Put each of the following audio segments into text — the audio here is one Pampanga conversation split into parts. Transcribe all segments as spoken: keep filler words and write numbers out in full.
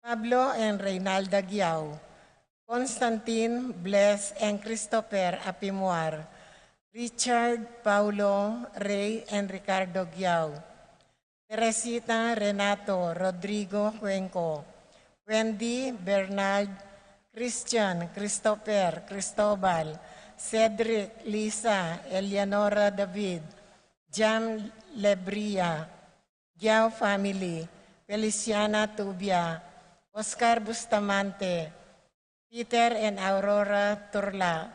Pablo and Reynalda Giao, Constantine, Bles, and Christopher Apimuar, Richard, Paulo, Rey, and Ricardo Giao, Teresita, Renato, Rodrigo, Cuenco, Wendy, Bernard, Christian, Christopher, Cristobal, Cedric, Lisa, Eleonora, David, Jam, Lebria, Giao family, Feliciana, Tubia, Oscar, Bustamante, Peter and Aurora Turla,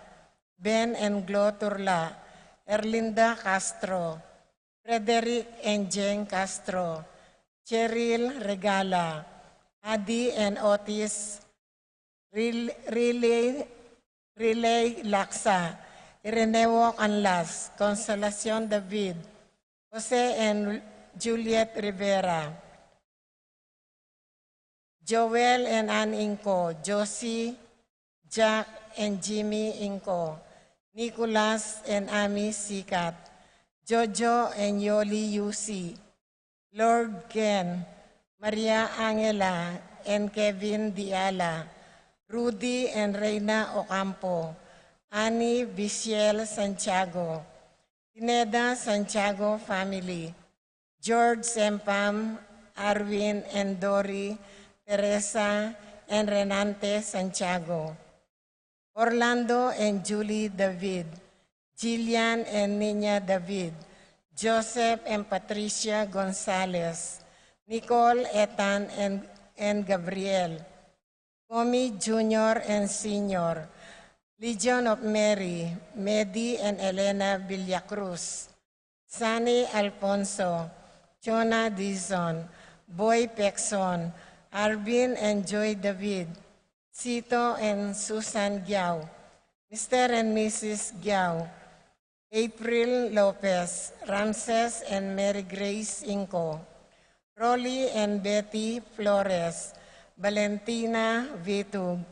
Ben and Glo Turla, Erlinda Castro, Frederick and Jane Castro, Cheryl Regala, Adi and Otis, Ril-, Riley, Riley Laksa, Ireneo Canlas, Consolacion David, Jose and Juliet Rivera, Joel and Ann Inco, Josie, Jack and Jimmy Inco, Nicholas and Amy Sikat, Jojo and Yoli Yusi, Lord Ken, Maria Angela and Kevin Diala, Rudy and Reina Ocampo, Annie Bisiel Santiago, Pineda Santiago family, George and Pam, Arwin and Dory, Teresa and Renante Santiago, Orlando and Julie David, Jillian and Nina David, Joseph and Patricia Gonzalez, Nicole, Ethan, and, and Gabriel, Gomi Junior and Senior, Legion of Mary, Medi and Elena Villacruz, Sunny Alfonso, Jonah Dizon, Boy Pexon, Arvin and Joy David, Sito and Susan Giao, Mister and Missus Giao, April Lopez, Ramses and Mary Grace Inco, Rolly and Betty Flores, Valentina Vitug,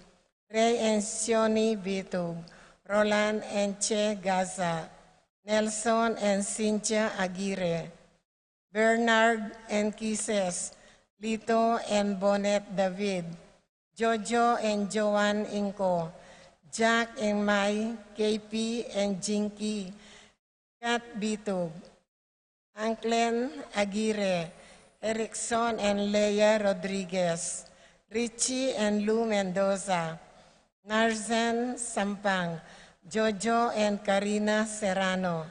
Ray and Sioni Vitug, Roland and Che Gaza, Nelson and Cynthia Aguirre, Bernard and Kises, Lito and Bonet David, Jojo and Joan Inco, Jack and Mai, K P and Jinky, Kat Bitug, Angklen Aguirre, Erickson and Lea Rodriguez, Richie and Lou Mendoza, Narzen Sampang, Jojo and Karina Serrano,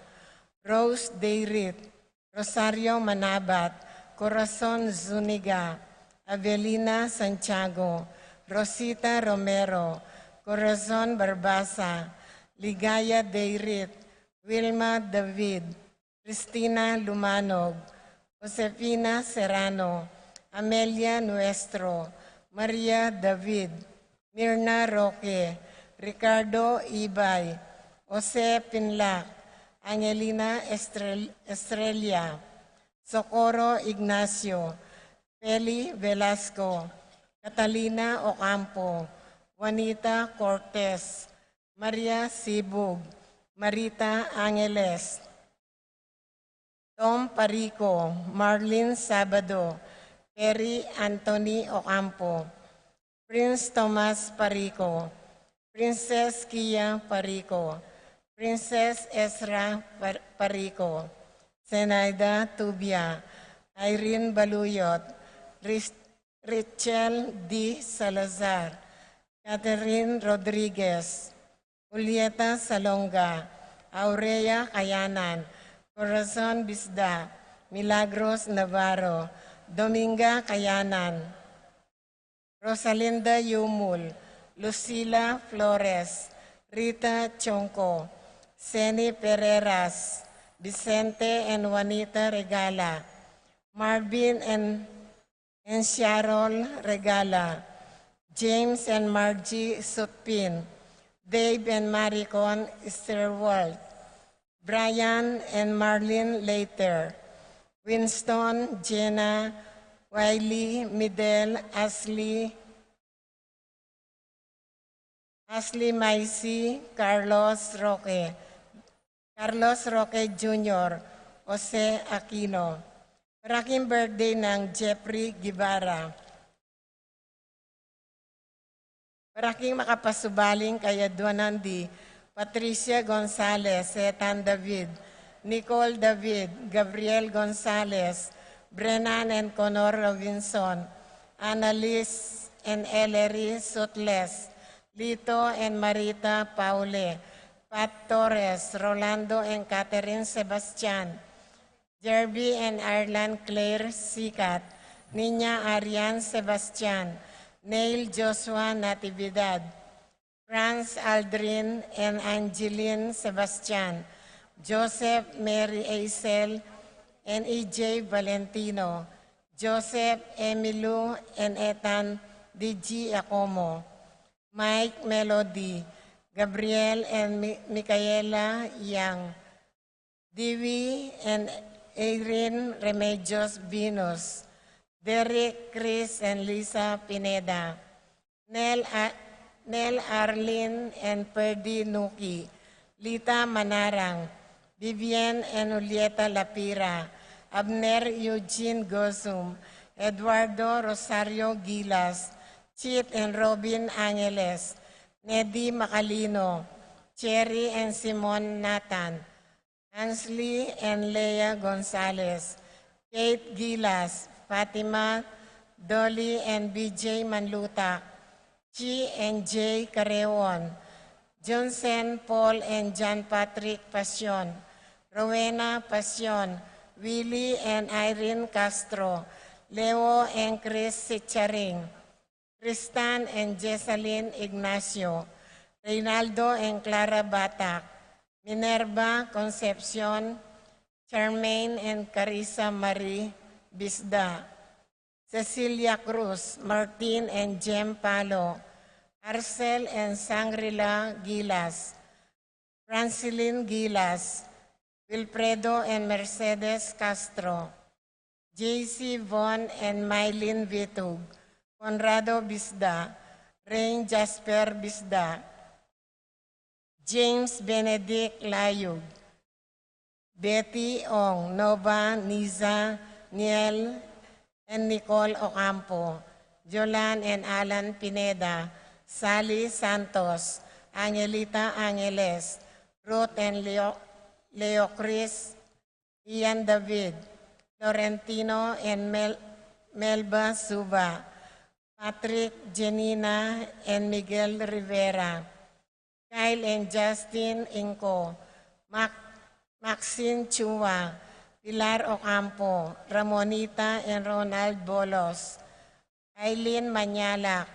Rose Dayrit, Rosario Manabat, Corazon Zuniga, Avelina Santiago, Rosita Romero, Corazon Barbasa, Ligaya Dayrit, Wilma David, Cristina Lumanog, Josefina Serrano, Amelia Nuestro, Maria David, Mirna Roque, Ricardo Ibay, Jose Pinlac, Angelina Estrel-, Estrella, Socorro Ignacio, Feli Velasco, Catalina Ocampo, Juanita Cortez, Maria Sibug, Marita Angeles, Tom Parico, Marlene Sabado, Perry Anthony Ocampo, Prince Thomas Parico, Princess Kia Parico, Princess Ezra Par-, Parico, Zenaida Tubia, Irene Baluyot, Ris-, Richel D. Salazar, Catherine Rodriguez, Julieta Salonga, Aurea Kayanan, Corazon Bisda, Milagros Navarro, Dominga Kayanan, Rosalinda Yumul, Lucila Flores, Rita Chonco, Seni Pereiras, Vicente and Juanita Regala, Marvin and and Sharol Regala, James and Margie Sutpin, Dave and Maricon Easterwald, Brian and Marlene Later, Winston, Jenna, Wiley, Midel, Ashley, Ashley Maisy, Carlos Roque, Carlos Roque Junior, Jose Aquino. Para king birthday nang Jeffrey Guevara. Para king makapasubaling kayadwanan di Patricia Gonzalez, Ethan David, Nicole David, Gabriel Gonzalez, Brennan and Conor Robinson, Annalise and Ellery Sutles, Lito and Marita Paule, Pat Torres, Rolando and Catherine Sebastian, Jerby and Arlan Claire Sikat, Nina Arian Sebastian, Neil Joshua Natividad, Franz Aldrin and Angeline Sebastian, Joseph Mary Aisel and E J Valentino, Joseph Emilu and Ethan D G Acomo, Mike Melody, Gabriel and Mi- Micaela Yang, Dewey and Irene Remedios Venus, Derek, Chris and Lisa Pineda, Nel, A- Nel Arlene and Perdi Nuki, Lita Manarang, Vivian and Julieta Lapira, Abner Eugene Gozum, Eduardo Rosario Gilas, Chit and Robin Angeles, Nedi Macalino, Cherry and Simon Nathan, Ansley and Lea Gonzalez, Kate Gilas, Fatima, Dolly and B J Manlutak, Chi and J Carreon, Johnson Paul and John Patrick Pasion, Rowena Pasion, Willie and Irene Castro, Leo and Chris Sicharing, Tristan and Jessalyn Ignacio, Reynaldo and Clara Batak, Minerva Concepcion, Charmaine and Carissa Marie Bisda, Cecilia Cruz, Martin and Jem Palo, Arcel and Sangrila Gilas, Francilin Gilas, Wilfredo and Mercedes Castro, J C Von and Mylene Vitug, Conrado Bisda, Rain Jasper Bisda, James Benedict Layug, Betty Ong, Nova, Niza, Niel and Nicole Ocampo, Jolan and Alan Pineda, Sally Santos, Angelita Angeles, Ruth and Leo, Leo Chris, Ian David, Florentino and Mel- Melba Suba, Patrick, Janina and Miguel Rivera, Kyle and Justin Inco, Mac- Maxine Chua, Pilar Ocampo, Ramonita and Ronald Bolos, Aileen Manyalak,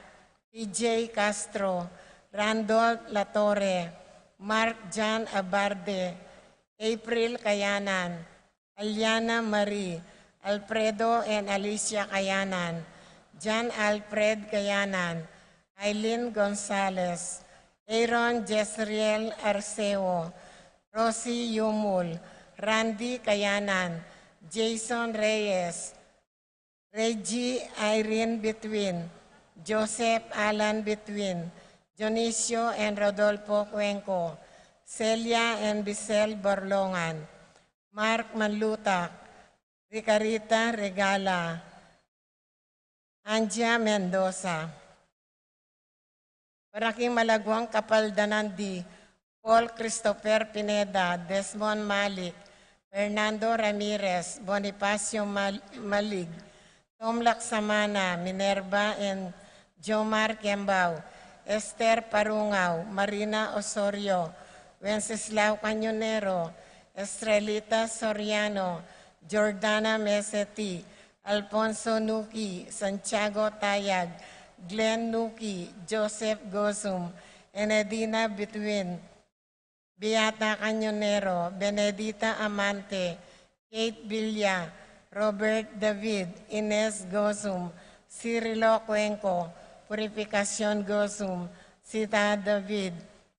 P J Castro, Randolph Latorre, Mark John Abarde, April Kayanan, Aliana Marie, Alfredo and Alicia Kayanan, John Alfred Kayanan, Aileen Gonzalez, Aaron Jezreel Arceo, Rosie Yumul, Randy Kayanan, Jason Reyes, Reggie Irene Between, Joseph Alan Between, Dionisio and Rodolfo Cuenco, Celia and Bissel Borlongan, Mark Manlutak, Ricarita Regala, Angia Mendoza. Para king malagwang kapaldanan di Paul Christopher Pineda, Desmond Malik, Fernando Ramirez, Bonifacio Mal- Malig, Tom Laksamana, Minerva and Jomar Kembao, Esther Parungao, Marina Osorio, Wenceslao Cañonero, Estrelita Soriano, Jordana Meseti, Alfonso Nuki, Santiago Tayag, Glenn Nuki, Joseph Gozum, Enedina Between, Beata Cañonero, Benedita Amante, Kate Villa, Robert David, Ines Gozum, Cirilo Cuenco, Purificacion Gozum, Sita David,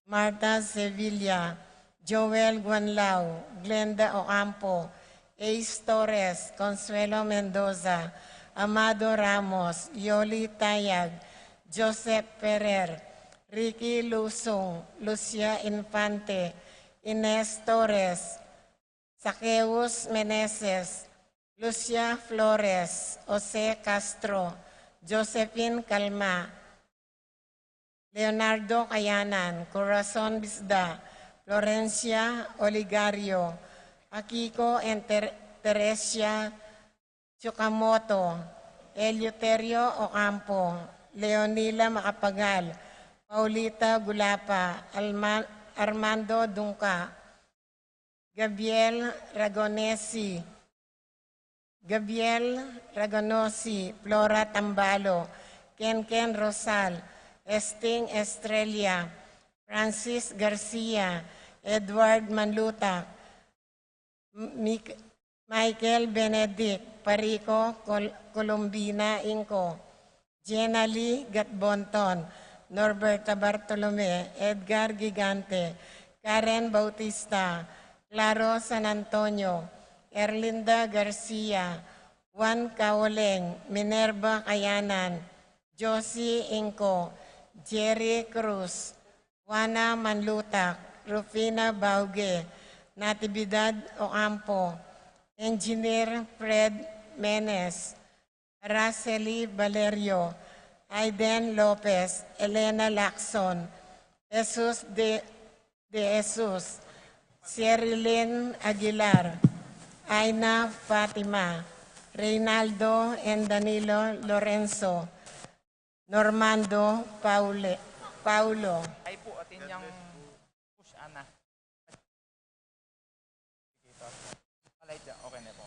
Martha Sevilla, Joel Guanlao, Glenda Ocampo, Ace Torres, Consuelo Mendoza, Amado Ramos, Yoli Tayag, Joseph Ferrer, Ricky Lusung, Lucia Infante, Ines Torres, Saqueus Meneses, Lucia Flores, Jose Castro, Josephine Calma, Leonardo Kayanan, Corazon Bisda, Florencia Oligario, Akiko and Ter- Teresia Chukamoto, Eleuterio Ocampo, Leonila Macapagal, Paulita Gulapa, Alma- Armando Dungca, Gabriel Ragonesi, Gabriel Ragonosi, Flora Tambalo, Kenken Rosal, Esting Estrella, Francis Garcia, Edward Manlutak, Mic- Michael Benedict, Parico Col- Colombina Inco, Jenna Lee Gatbonton, Norberta Bartolome, Edgar Gigante, Karen Bautista, Claro San Antonio, Erlinda Garcia, Juan Caoleng, Minerva Kayanan, Josie Inco, Jerry Cruz, Juana Manlutak, Rufina Bauge, Natividad Ocampo, Engineer Fred Menes, Araceli Valerio, Aiden Lopez, Elena Lacson, Jesus de, de Jesus, Sherilyn Aguilar, Aina Fatima, Reynaldo and Danilo Lorenzo, Normando Paule, Paulo. Ay po, atin yang push, ana. Alay dyan, okay na po.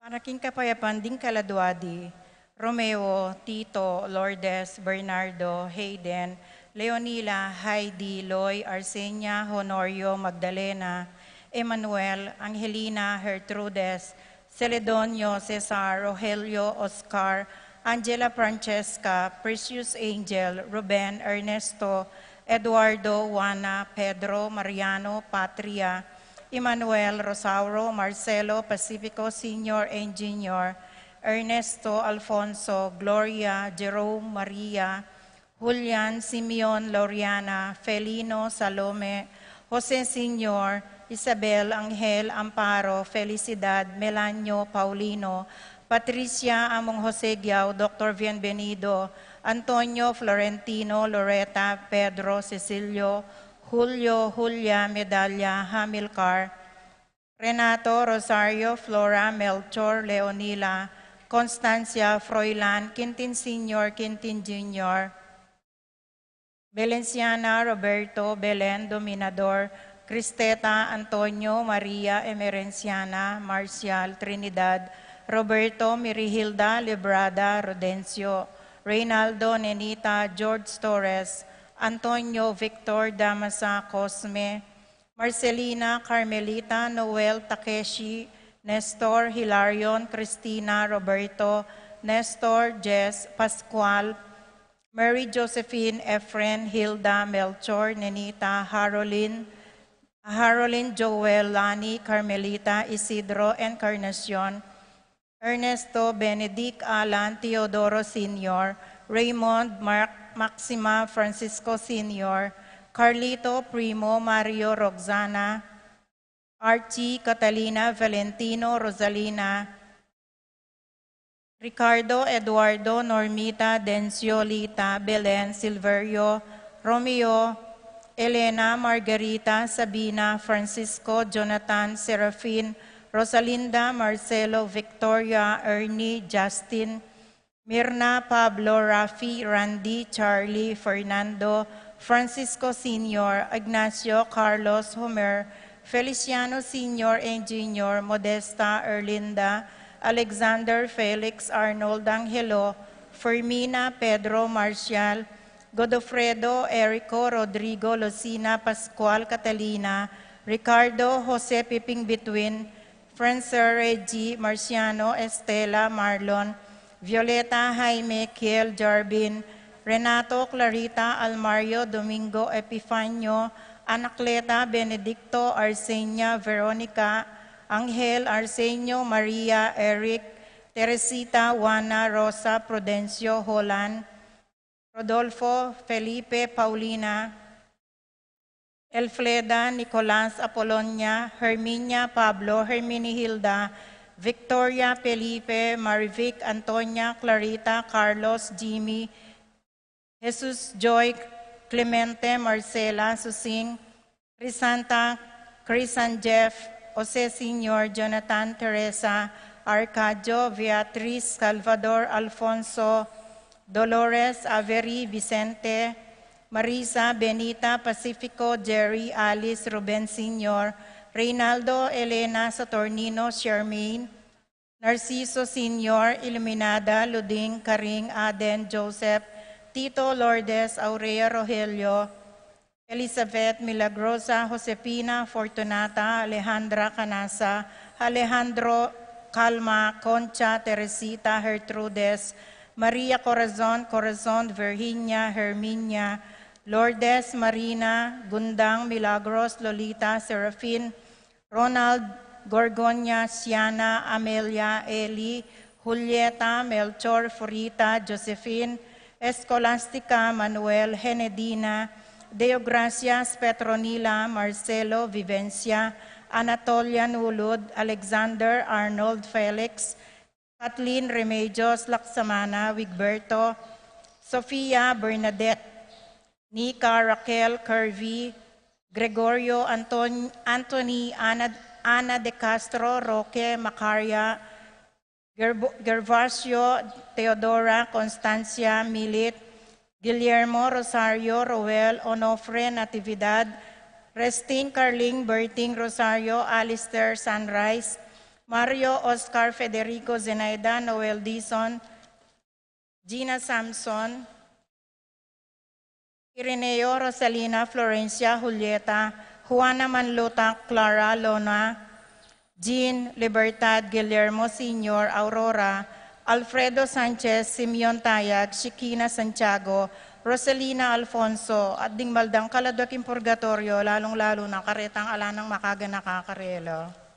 Para king kapayapan ding kaladua di Romeo, Tito, Lourdes, Bernardo, Hayden, Leonila, Heidi, Loy, Arsenia, Honorio, Magdalena, Emmanuel, Angelina, Gertrudes, Celedonio, Cesar, Rogelio, Oscar, Angela, Francesca, Precious, Angel, Ruben, Ernesto, Eduardo, Juana, Pedro, Mariano, Patria, Emmanuel, Rosauro, Marcelo, Pacifico Senior and Junior, Ernesto, Alfonso, Gloria, Jerome, Maria, Julian, Simeon, Loriana, Felino, Salome, Jose Senior, Isabel, Angel, Amparo, Felicidad, Melanio, Paulino, Patricia, Among Jose Giao, Doctor Bienvenido, Antonio, Florentino, Loreta, Pedro, Cecilio, Julio, Julia, Medalla, Hamilcar, Renato, Rosario, Flora, Melchor, Leonila, Constancia, Froilan, Quintin Senior, Quintin Junior, Belenciana, Roberto, Belen, Dominador, Cristeta, Antonio, Maria, Emerenciana, Marcial, Trinidad, Roberto, Mirihilda, Librada, Rodencio, Reynaldo, Nenita, George Torres, Antonio, Victor, Damasa, Cosme, Marcelina, Carmelita, Noel, Takeshi, Nestor, Hilarion, Cristina, Roberto, Nestor, Jess, Pascual, Mary Josephine, Efren, Hilda, Melchor, Nenita, Harolin, Harolin, Joel, Lani, Carmelita, Isidro, Encarnacion, Ernesto, Benedict, Alan, Teodoro Senior, Raymond, Mark, Maxima, Francisco Senior, Carlito, Primo, Mario, Roxana, Archie, Catalina, Valentino, Rosalina, Ricardo, Eduardo, Normita, Dencio, Lita, Belen, Silverio, Romeo, Elena, Margarita, Sabina, Francisco, Jonathan, Serafin, Rosalinda, Marcelo, Victoria, Ernie, Justin, Mirna, Pablo, Rafi, Randy, Charlie, Fernando, Francisco Senior, Ignacio, Carlos, Homer, Feliciano Senior and Junior, Modesta, Erlinda, Alexander, Felix, Arnold, Angelo, Fermina, Pedro, Marcial, Godofredo, Erico, Rodrigo, Lucina, Pascual, Catalina, Ricardo, Jose, Piping, Between, Francer, Reggie, Marciano, Estela, Marlon, Violeta, Jaime, Kiel, Jarvin, Renato, Clarita, Almario, Domingo, Epifanio, Anacleta, Benedicto, Arsenia, Veronica, Angel, Arsenio, Maria, Eric, Teresita, Juana, Rosa, Prudencio, Jolan, Rodolfo, Felipe, Paulina, Elfreda, Nicolas, Apolonia, Herminia, Pablo, Herminihilda, Victoria, Felipe, Marivic, Antonia, Clarita, Carlos, Jimmy, Jesus, Joy, Clemente, Marcela, Susing, Crisanta, Chris and Jeff, Jose Senior, Jonathan, Teresa, Arcadio, Beatriz, Salvador, Alfonso, Dolores, Avery, Vicente, Marisa, Benita, Pacifico, Jerry, Alice, Ruben Senior, Reynaldo, Elena, Saturnino, Charmaine, Narciso Senior, Iluminada, Luding, Karing, Aden, Joseph, Tito, Lourdes, Aurea, Rogelio, Elizabeth, Milagrosa, Josefina, Fortunata, Alejandra, Canasa, Alejandro, Calma, Concha, Teresita, Gertrudes, Maria Corazon, Corazon, Virginia, Herminia, Lourdes, Marina, Gundang, Milagros, Lolita, Serafin, Ronald, Gorgonia, Siana, Amelia, Eli, Julieta, Melchor, Furita, Josephine, Escolastica, Manuel, Henedina, Deogracias, Petronila, Marcelo, Vivencia, Anatolia, Nulud, Alexander, Arnold, Felix, Kathleen, Remedios, Laksamana, Wigberto, Sofia, Bernadette, Nika, Raquel, Curvy, Gregorio, Anton-, Anthony, Ana, Ana de Castro, Roque, Macaria, Gerbo-, Gervasio, Teodora, Constancia, Milit, Guillermo, Rosario, Roel, Onofre, Natividad, Resting, Carling, Berting, Rosario, Alistair, Sunrise, Mario, Oscar, Federico, Zenaida, Noel, Dison, Gina, Samson, Ireneo, Rosalina, Florencia, Julieta, Juana, Manluta, Clara, Lona, Jean, Libertad, Guillermo Senior, Aurora, Alfredo Sanchez, Simeon Tayag, Shikina Santiago, Rosalina Alfonso, at ding mal dang kaladwa king purgatorio, lalung-lalu na karetang ala nang makaganaka karela.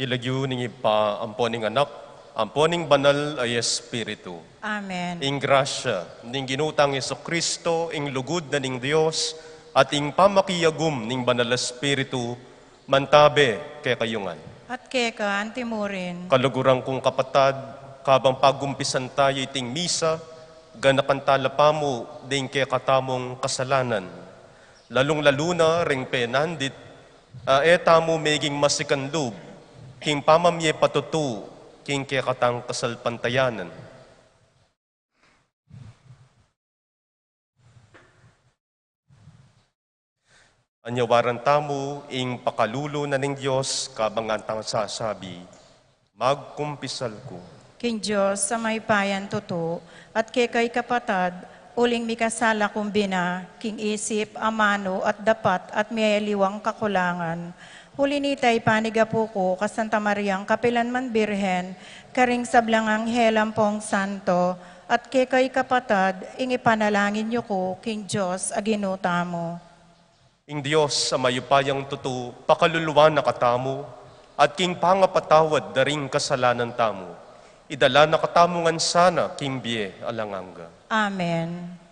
King lagyu ning Ibpa, ampo ning Anak, ampo ning Banal a Espiritu. Amen. Ing grasya ning Ginu tang Jesucristo, ing lugud na ning Dios, at ing pamakiagum ning Banal a Espiritu, mantabe kekayu ngan. At keka antimurin. Kaluguran kung kapatad, kabang pagumpisan tayu iting misa, ganakan tala pamu ding kekatamung kasalanan. Lalung-lalu na ring penandit, a e tamu meging masikan lub king pamamie patutu king kekatang kasalpantayanan. Anyawaran tamu ing pakalulu na ning Dios, kabang ngan tang sasabi, magkumpisal ku king Dios a mayupayang tutu, at keka ikapatad, uling mikasala kung bina, king isip, amanu, at dapat, at miyayaliwang kakulangan. Uli nita, ipanigapu ku ka Santa Mariang kapilan man Birhen, karing sablang anghel ampong santo, at keka ikapatad, ing ipanalangin yu ku king Dios a Ginu tamu. Ing Dios a mayupayang tutu, pakaluluan na katamu, at king pangapatawad da ring kasalanan tamu, idala na katamu ngan sana king bie alang angga. Amen.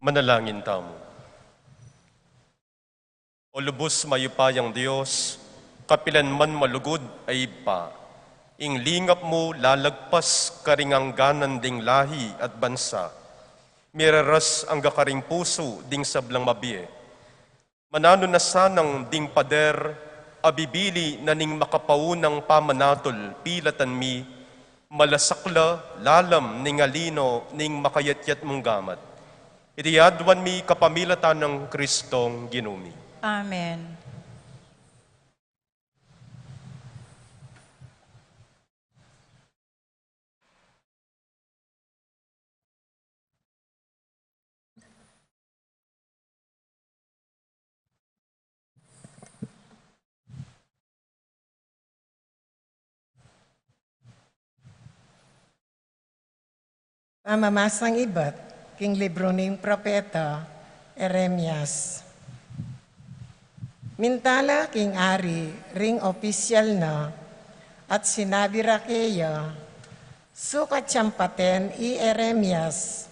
Manalangin tamu. O lubus mayupayang Dios, kapilan man malugud a Ibpa, ing lingap mu lalagpas karing angganan ding lahi at bansa, miraras angga karing pusu ding sablang mabie. Mananu na sanang ding pader a bibili na ning makapaunang pamanatul pilatan mi, malasakla lalam ning alino ning makayatyat mung gamat. Iti aduan mi kapamilatan nang Kristong Ginu mi. Amen. Pamamasang ibat king libru ning propeta Jeremias. Minta la king ari ring opisyal na at sinabi ra keya, "Sukat yang paten i Jeremias,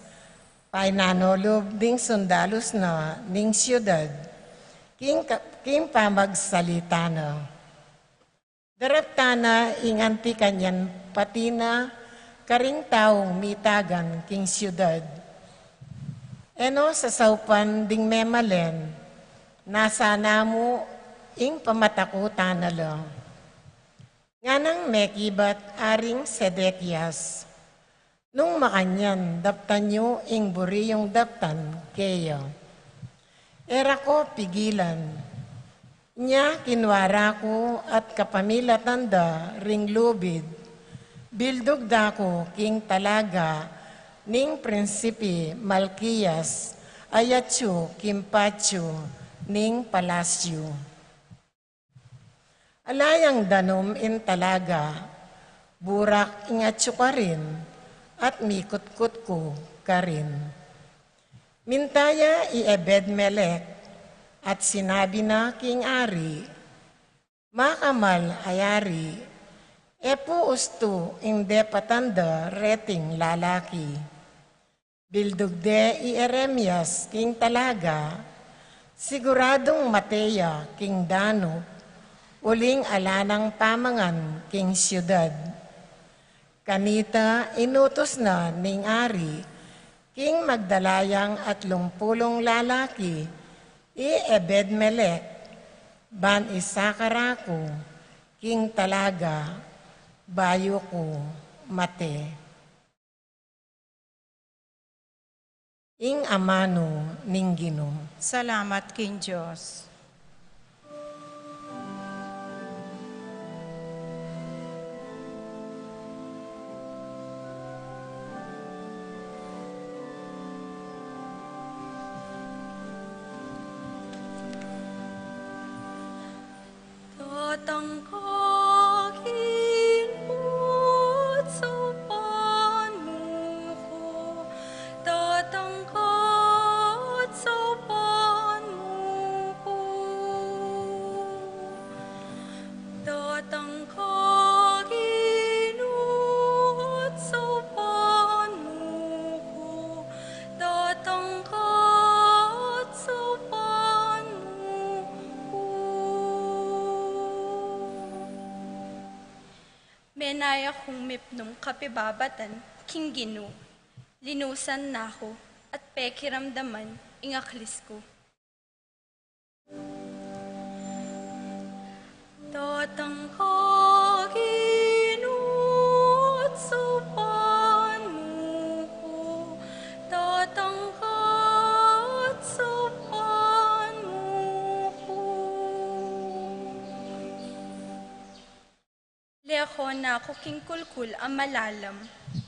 painanulub ding sundalus na ning siudad, king ka-, king pamagsalita na." Daraptan na ing anti kanyan pati na karing taung mitagan king siudad. E no sasaupan ding memalen, nasa na mu ing pamatakutan na la. Nganang mekibat Aring Sedekias, "Nung makanyan, daptan yu ing buri yung daptan keya." E ra ko pigilan. Inya kinua ra ku at kapamilatan da ring lubid, bildug da ku king talaga ning Prinsipi Malkias a yatsu king patyu ning palasyu. Ala yang danum ing talaga, burak ing atsu karin, at mikutkut ku karin. Minta ya i Ebed-Melek, at sinabi na king ari, "Makamal a ari, e pu ustu ing depatan da reting lalaki." Bildug de i Jeremias king talaga, siguradung mate ya king danup, uling ala nang pamangan king siudad. Kanita inutus na ning ari king magdala yang atlung pulung lalaki i Ebed-Melek, ban isakar ku king talaga, bayu ku mate. Ing amanu ning Ginu. Salamat king Dios. Datang ka, Ginu, at saupan mu ku. Datang ka, at saupan mu ku. Datang ka, Ginu, at saupan mu ku. Datang ka, at saupan mu ku. Menaya kung mipnum kapibabatan king Ginu, linusan na ku at pekiramdaman ing aklis ku. Datang ka, Ginu, at saupan mu ku. Datang ka, at saupan mu ku. Leko na ku king kulkul a malalam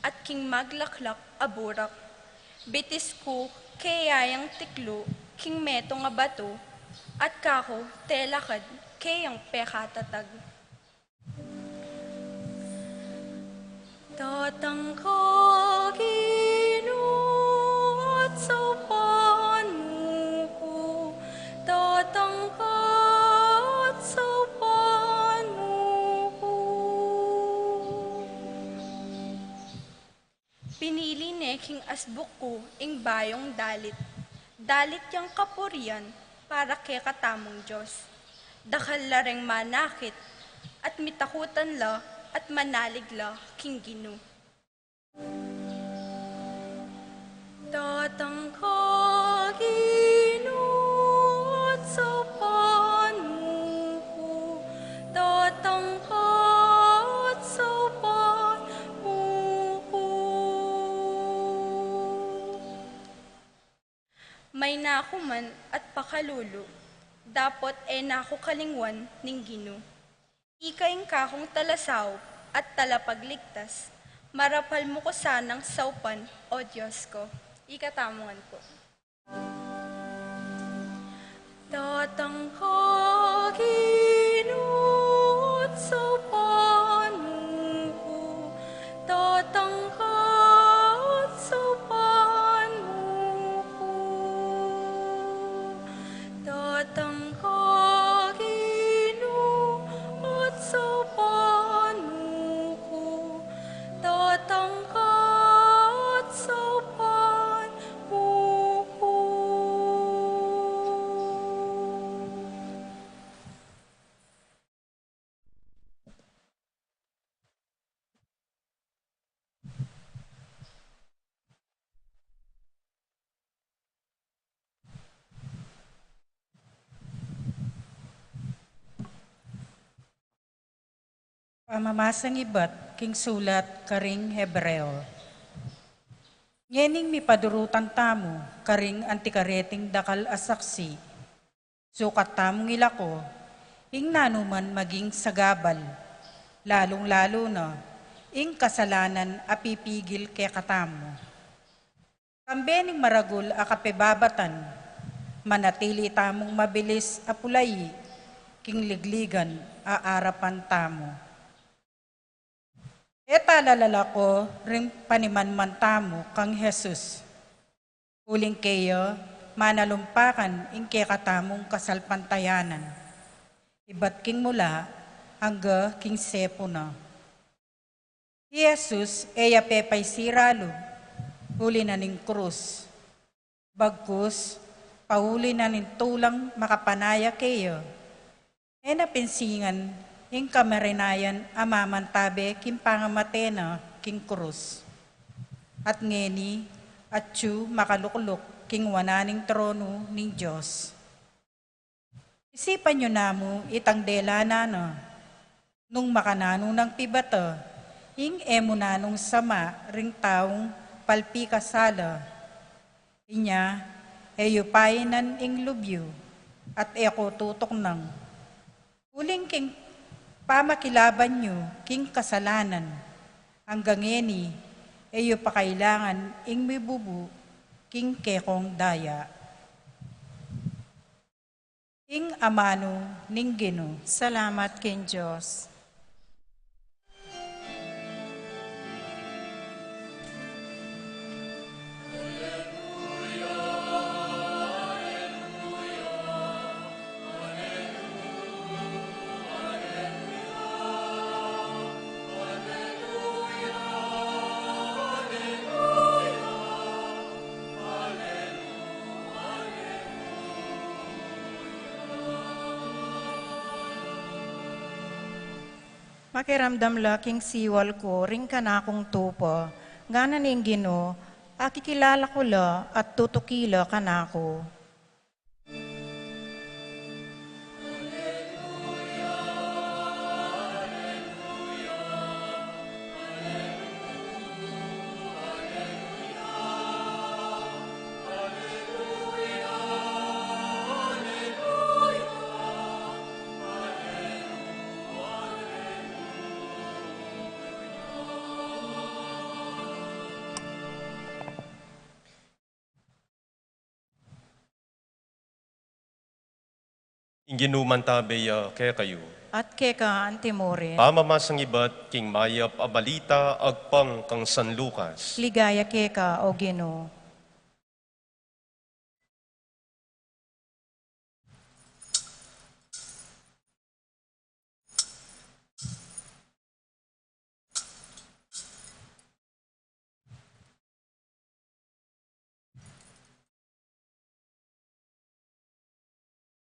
at king maglaklak a burak. Bitis ku keyang tiklu king metung a batu, at kaku telakad keyang pekatatag. Datang ka, Ginu, at saupan mu ku. Datang ka, at saupan mu ku. Pinili ne king asbuk ku ing bayung dalit, Dalit yang kapurian para kekatamung Dios. Dakal la reng manakit at mitakutan la at manalig la king Ginu. Datang ka, Ginu, at saupan mu ku. Datang ka at saupan mu ku. Mayna ku man at pakalulu, dapot e na ku kalingwan ning Ginu. Ika ing kakung talasaup at talapagligtas, marapal mu ku sanang saupan, O Dios ku. Ika tamu ngan pu. Datang ka, Ginu, at saupan mu ku. Datang ka at saupan mu ku. Datang ka, Ginu, at saupan mu ku. Datang ka at saupan mu ku. Pamamasang ibat king sulat karing Hebreo. Ngening mipadurutan tamu karing anti kareting dakal a saksi, sukat tamung ilako ing nanuman maging sagabal, lalung-lalu na ing kasalanan a pipigil kekatamu. Kambe ning maragul a kapibabatan, manatili tamung mabilis a pulayi king ligligan a arapan tamu. E ta lalalako ring panimanman tamu kang Jesus. Uling keya, manalumpakan ing kekatamung kasalpantayanan, ibat king mula angga king sepu na. I Jesus e ya pepaisiralu uli na ning krus. Bagkus, pauli na ning tulang makapanaya keya, e na pinsingan ing kamarinayan a mamantabe king pangamate na king krus. At ngeni, atyu makalukluk king wanan ning tronu ning Dios. Isipan yu namu itang dela na na, nung makananu nang pibata ing e mu nanung sama ring taung palpikasala. Inya, e yu painan ing lub yu, at e ku tutuknang. Uling king pamakilaban yu king kasalanan, anggang ngeni, e yu pa kailangan ing mibubu king kekong daya. Ing amanu ning Ginu. Salamat king Dios. Makiramdam la king siwal ku ring kanakung tupa, ngana ning Ginu, akikilala ku la at tutuki la kanaku. Ing Ginu mantabe ya kekayu. At keka antimurin. Pamamasang ibat king mayap a balita agpang kang San Lucas. Ligaya keka, O Ginu.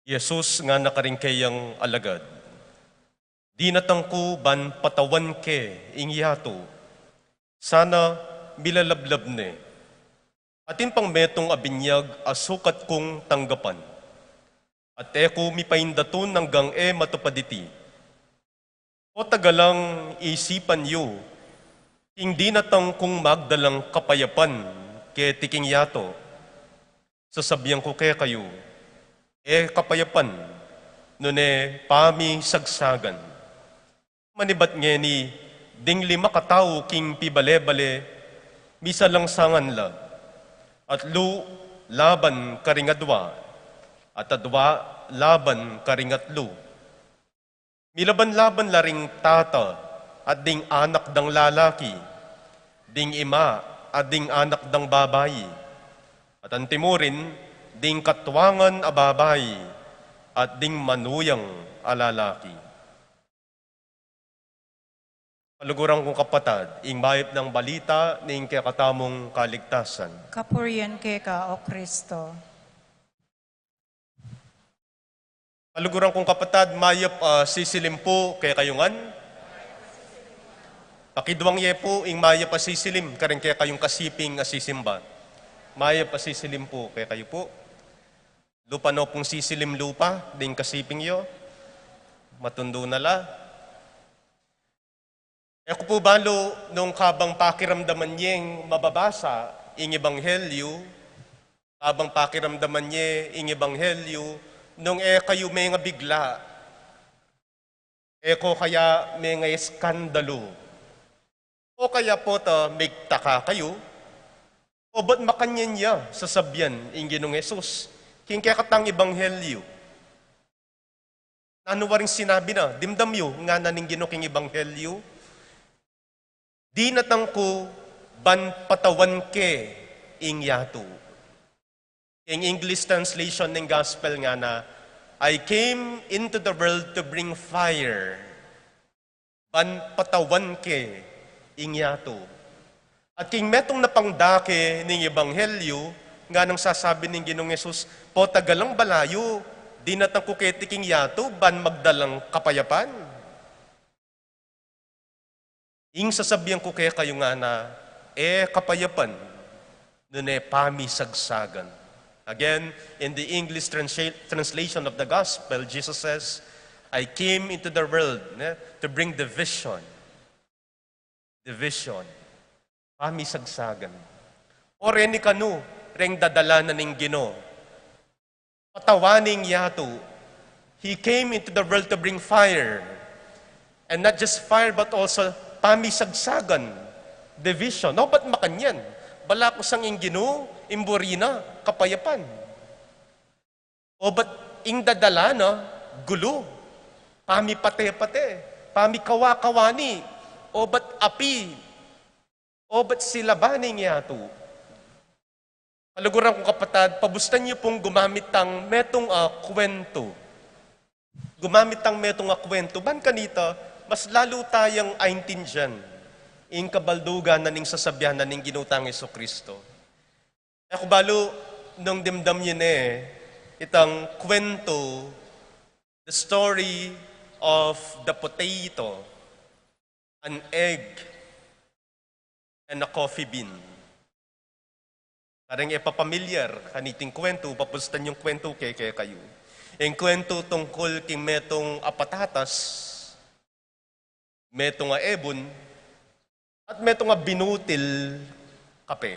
Jesus ngana karing keyang alagad, "Dinatang ku ban patawan ke ing yatu. Sana milalablab ne. Atin pang metung a binyag a sukat kung tanggapan, at e ku mipaindatun anggang e matupad iti. O tagalang isipan yu, ing dinatang kung magdalang kapayapan keti king yatu. Sasabian ku kekayu, e kapayapan, nune pamisagsagan." Manibat ngeni, ding lima katau king pibale-bale, misalangsangan la, atlu laban karing adwa, at adwa laban karing atlu. Milaban-laban la ring tata at ding anak dang lalaki, ding ima at ding anak dang babai, at antimurin ding katuangan a babai at ding manuyang a lalaki. Kaluguran kung kapatad, ing mayap nang balita ning kekatamung kaligtasan. Kapurian keka, O Kristo. Kaluguran kung kapatad, mayap a sisilim pu kekayu ngan. Pakidwang ye pu ing mayap a sisilim karing kekayung kasiping a sisimba. Mayap a sisilim pu kekayu pu. Lupa no pung sisilim lupa ding kasiping yu. Matundu na la. E ku pu balu nung kabang pakiramdaman yeng mababasa ing ebanghelyu, kabang pakiramdaman ye ing ebanghelyu, nung e kayu mengabigla, e ko kaya mengaeskandalu, o kaya pota megtaka kayu, o ba't makanyan ya sasabian ing Ginung Jesus king kekatang ebanghelyu? Nanu waring sinabi na? Dimdam yu, ngana ning Ginu king ebanghelyu, "Dinatang ku ban patawan ke ing yatu." King English translation ning gospel ngana, "I came into the world to bring fire." Ban patawan ke ing yatu. At king metung na pang dake ning ebanghelyu, nganang sasabi ning Ginung Jesus, "Potagalang balayu, dinatang ku keti king yatu ban magdalang kapayapan. Ing sasabian ku kekayu ngana, e kapayapan, nune pamisagsagan." Again, in the English transa-, translation of the gospel, Jesus says, "I came into the world, ne, to bring division." Division. Pamisagsagan. O reni kanu, reng dadala na ning Ginu, patawan ing yatu. He came into the world to bring fire. And not just fire, but also pamisagsagan, division. O ba't makanyan? Bala ku sang ing Ginu, ing buri na, kapayapan. O ba't ing dadala na, gulu, pamipate-pate, pamikawa-kawani, o ba't api, o ba't silaban ing yatu? Kaluguran kung kapatad, pabustan yu pung gumamit tang metung a kuwentu. Gumamit tang metung a kuwentu. Ban kanita, mas lalu tayang aintindian ing kabaldugan na ning sasabian na ning Ginu tang Jesucristo. E ku balu nung dimdam yu ne itang kuwentu, the story of the potato, an egg, and a coffee bean. Kareng e pa pamilyar kaniting kuwentu, papustan yung kuwentu ke, kekayu. Ing kuwentu tungkul king metung a patatas, metung a ebun, at metung a binutil kape.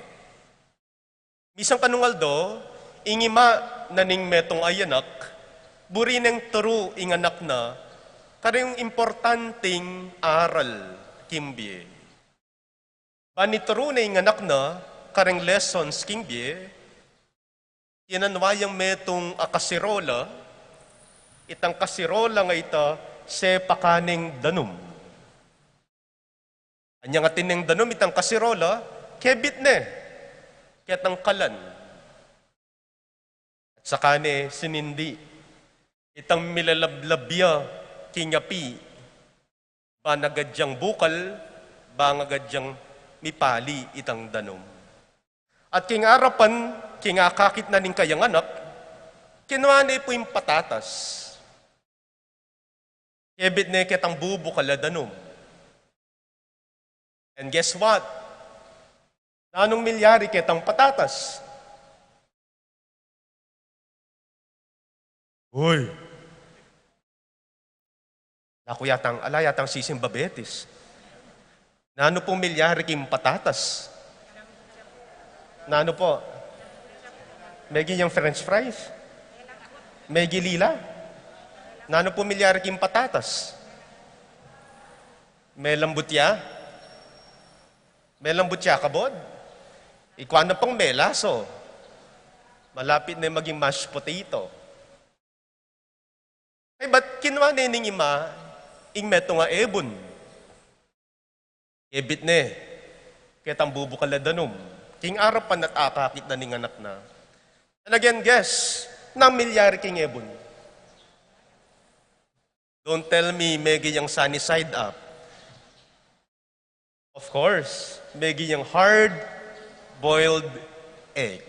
Misan kanung aldo, ing ima na ning metung a anak, buri neng turu ing anak na kareng importanting aral king bie. Ban ituru ne ing anak na kareng lessons king bie, tinanwa yang metung a kasirola, itang kasirola nga ita sepakan neng danum. Anyang atin neng danum itang kasirola, kebit ne ketang kalan. At saka ne sinindi itang milalablab ya king api, bang agad yang bukal, bang agad yang mipali itang danum. At king arapan, king akakit na ning kayang anak, Kinua ne pu ing patatas. Kebit ne ketang bubukal a danum. And guess what? Nanung milyari ketang patatas? Uy! Ala ku yatang, ala yatang sisimba Betis. Nanu pung milyari king patatas? Nanu pu? Megi yang french fries? Megi lila? Nanu pung milyari king patatas? Melambut ya? Melambut ya, kabud? Ikwa na pang melaso. Malapit ne maging mashed potato. Kaybat kinua ne ning ima ing metung a ebun. Kebit ne ketang bubukal a danum king arapan at akakit na ning anak na. And again, guess, nanu milyari king ebun? Don't tell me megi yang sunny side up. Of course, megi yang hard-boiled egg.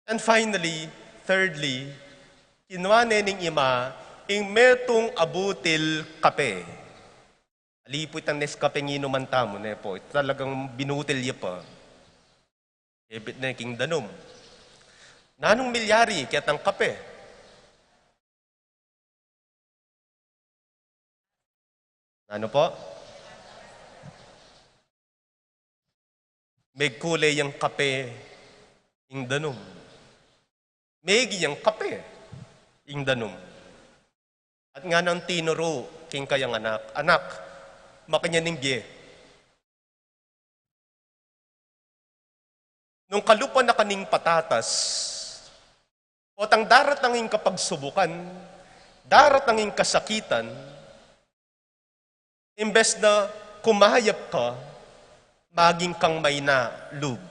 And finally, thirdly, kinua ne ning ima ing metung a butil kape. Ali pu itang Nescafe ing inuman tamu, ne pu? Ita talagang binutil ya pa. Kebit ne king danum. Nanung milyari ketang kape? Nanu pu? Megkule yang kape ing danum. Megi yang kape ing danum. At nganang tinuru king kayang anak, "Anak, makanyan ing bie." Nung kalupa na ka ning patatas, potang daratang ing kapagsubukan, daratang ing kasakitan, imbes na kumayap ka, maging kang maina lub.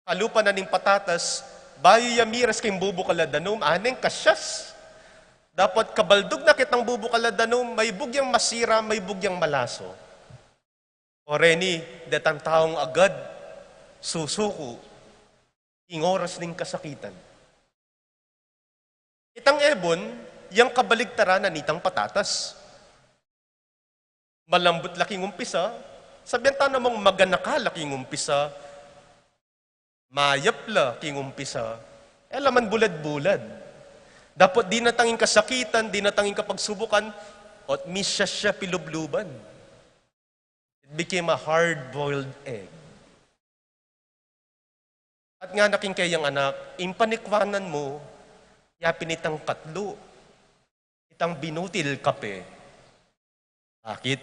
Kalupa na ning patatas, bayu ya miras king bubukal a danum, aneng kasyas. Dapot kabaldug na ketang bubukal a danum, maibug yang masira, maibug yang malaso. O reni, detang taung agad susuku ing oras ning kasakitan. Itang ebun, yang kabaligtaran na nitang patatas. Malambut la king umpisa, sabian ta namang maganaka la king umpisa, mayap la king umpisa, e la man bulad-bulad. Dapot dinatang ing kasakitan, dinatang ing kapagsubukan, ot misya-sya pilubluban. It became a hard-boiled egg. At ngana king kayang anak, "Ing panikwanan mu, ya pin itang katlu, itang binutil kape." Bakit?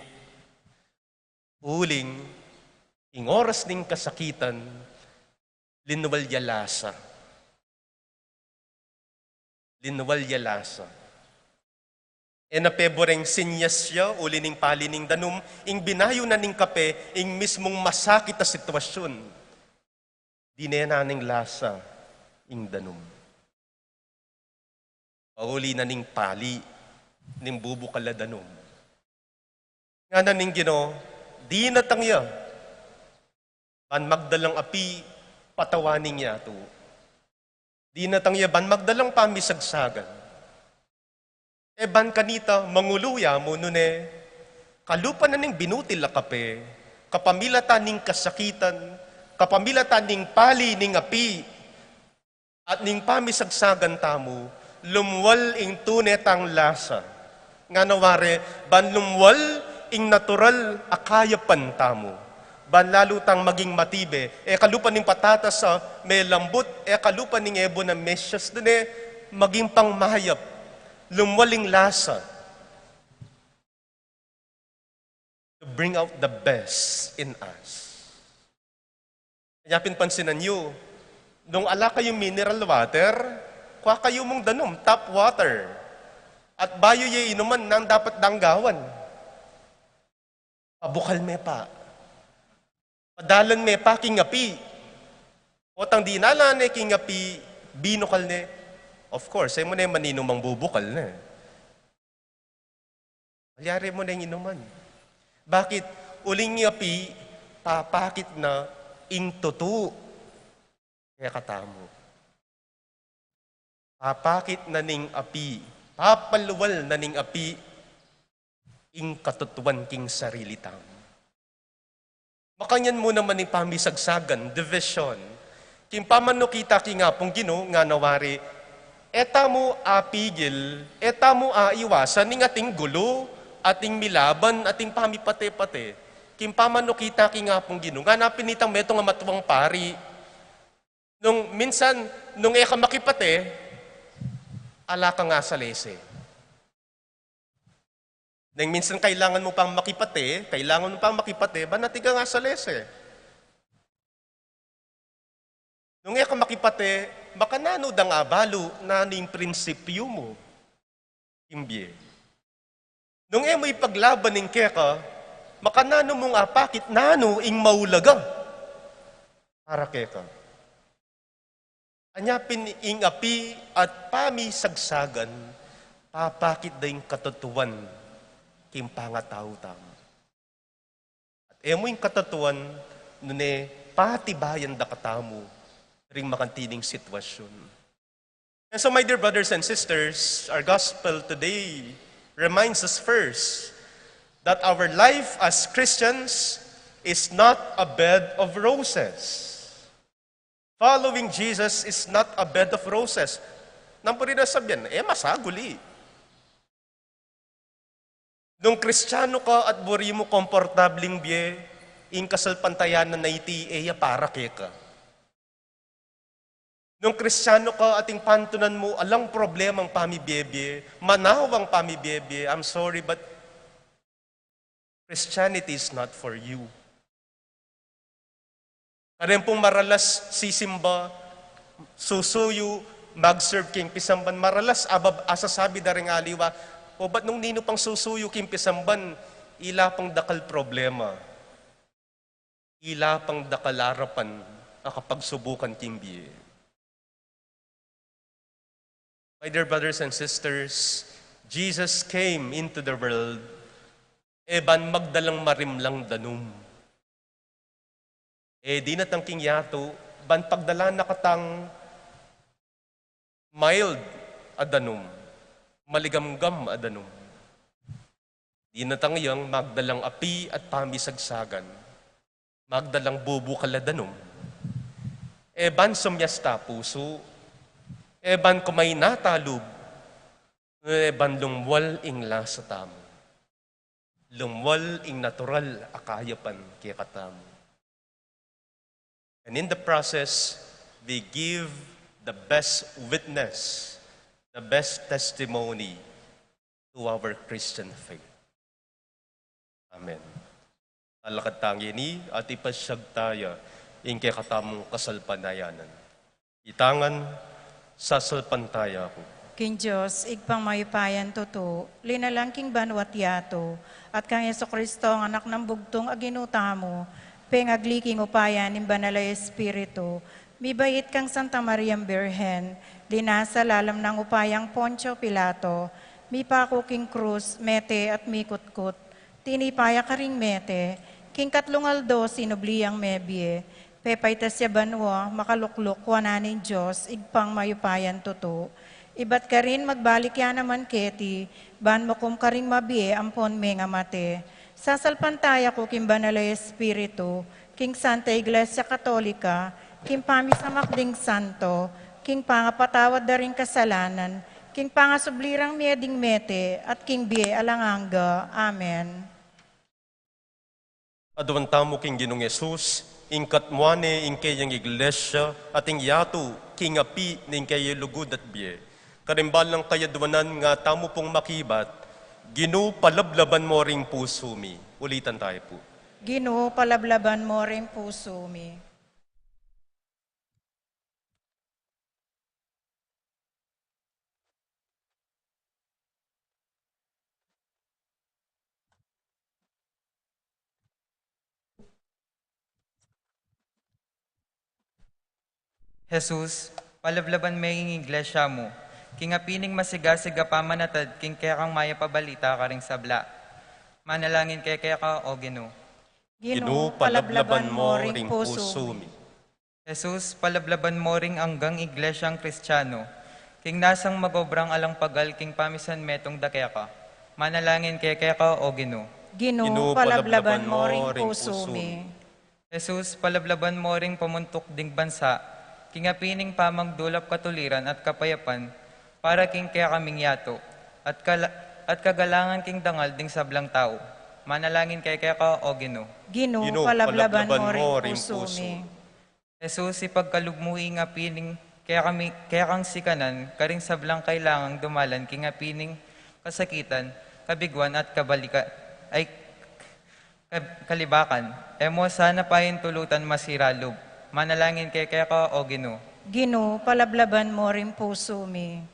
Uling ing oras ning kasakitan, linwal ya lasa. Linwal ya lasa. E na pe bureng sinyas ya uli ning pali ning danum, ing binayu na ning kape ing mismung masakit a sitwasyun. Dine na ning lasa ing danum. Pauli na ning pali ning bubukal a danum. Ngana ning Ginu, dinatang ya ban magdalang api, patawan ning yatu. Dinatang ya ban magdalang pamisagsagan. E ban kanita, mangulu ya mu, nune kalupa na ning binutil a kape, kapamilatan ning kasakitan, kapamilatan ning pali ning api, at ning pamisagsagan tamu, lumwal ing tune tang lasa. Ngana wari, ban lumwal ing natural a kayapan tamu. Ban lalu tang maging matibe, e kalupa ning patatas a melambut, e kalupa ning ebun a mesyas, dune maging pang mayap, lumwal ing lasa. To bring out the best in us. Kaya pin pansinan yu, nung ala kayung mineral water, kua kayu mung danum, tap water. At bayu ye inuman, nanu dapat dang gawan? Pabukal me pa. Padalan me pa king api. Potang dinalan ne king api, binukal ne. Of course, e mu ne maninumang bubukal ne. Malyari mu neng inuman. Bakit? Uling ing api, papakit na ing tutu. kekatamu. Papakit na ning api, papalual na ning api ing katutuan king sarili tamu. Makanyan mu naman ing pamisagsagan, division. King pamanukita king Apung Ginu, ngana wari, e tamu apigil, e tamu aiwasan ing ating gulu, ating milaban, ating pamipate-pate. King pamanukita king Apung Ginu, ngana pin itang metung a matuang pari, nung minsan, nung e ka makipate, ala kang asalese. Nung minsan kailangan mu pang makipate, kailangan mu pang makipate, ban atin kang asalese. Nung e ka makipate, makananu dang abalu, nanu ing prinsipyu mu king bie. Nung e mu ipaglaban ing keka, makananu mung apakit nanu ing maulaga para keka. Anya pin ing api at pamisagsagan, papakit da ing katutuan king pangatau tamu. At e mu ing katutuan, nune patibayan da katamu ring makantining sitwasyun. And so, my dear brothers and sisters, our gospel today reminds us first that our life as Christians is not a bed of roses. Following Jesus is not a bed of roses. Nanu pu rin a sabian, e masaguli. Nung Kristiyanu ka at buri mu komportabling bie, ing kasalpantayanan a iti e ya para keka. Nung Kristiyanu ka at ing pantunan mu alang problemang pamibie-bie, manawang pamibie-bie, I'm sorry, but Christianity is not for you. Kareng pung maralas sisimba, susuyu, mag-serve king pisamban, maralas abab-, asasabi da ring aliwa, o ba't nung ninu pang susuyu king pisamban, ila pang dakal problema, ila pang dakal arapan a kapagsubukan king bie. My dear brothers and sisters, Jesus came into the world, e ban magdalang marimlang danum. E dinatang king yatu, ban pagdalan na katang mild a danum, maligamgam a danum. Dinatang yang magdalang api at pamisagsagan, magdalang bubukal a danum. E ban sumyasta pusu, e ban kumaina talub, e ban lumwal ing lasa tamu, lumwal ing natural a kayapan kekatamu. And in the process, we give the best witness, the best testimony to our Christian faith. Amen. Talakad ta ngeni at ipasyag taya ing kekatamung kasalpantayanan. Itangan, sasalpantaya ku king Dios, Ibpang mayupayang tutu, linalang king banua't yatu, at kang Jesucristo, ang Anak nang bugtung a Ginu tamu, pengagli king upaya ning Banal a Espiritu, mibait kang Santa Mariang Birhen, linasa lalam nang upayang Poncio Pilato, mipaku king krus, mete at mikutkut, tinipa ya karing mete, king katlung aldo sinubli yang mebie, pepaitas ya banua, makalukluk wanan ning Dios, Ibpang mayupayang tutu. Ibat karin magbalik ya naman keti, ban mukum karing mabie ampon mengamate. Sasalpantaya ku king Banal a Espiritu, king Santa Iglesia Katolika, king pamisamak ding santo, king pangapatawad da ring kasalanan, king pangasubli rang mie ding mete, at king bie alang angga. Amen. Aduan tamu king Ginung Jesus, ing katmuan ne ing keyang iglesia, at ing yatu king api ning keyang lugud at bie. Karing balang kayadwanan nga tamu pung makibat, Ginu, palablaban mo ring pusu mi. Ulitan tayu pu. Ginu, palablaban mo ring pusu mi. Jesus, palablaban me ing iglesia mu, king api ning masigasig a pamanatad king kekang mayap a balita karing sabla. Manalangin kami keka, O Ginu. Ginu, palablaban mo ring pusu mi. Jesus, palablaban mo ring anggang iglesyang Kristiyano, king nasang magobrang alang pagal king pamisan metung da keka. Manalangin kekeka, O Ginu. Ginu, Ginu, palablaban mo ring pusu mi. Jesus, palablaban mo ring pamuntuk ding bansa, king api ning pamagdulap katuliran at kapayapan, para king kekaming yatu, at kala-, at kagalangan king dangal ding sablang tau. Manalangin kekeka, O Ginu. Ginu, Ginu, palablaban mo ring pusu mi. Jesus, ipagkalub mu ing api ning kekami-, kekang sikanan, karing sablang kailangang dumalan king api ning kasakitan, kabiguan at kabalika-, ay, kab-, kalibakan. E mo sana paintulutan masira lub. Manalangin kekeka, O Ginu. Ginu, palablaban mo ring pusu mi.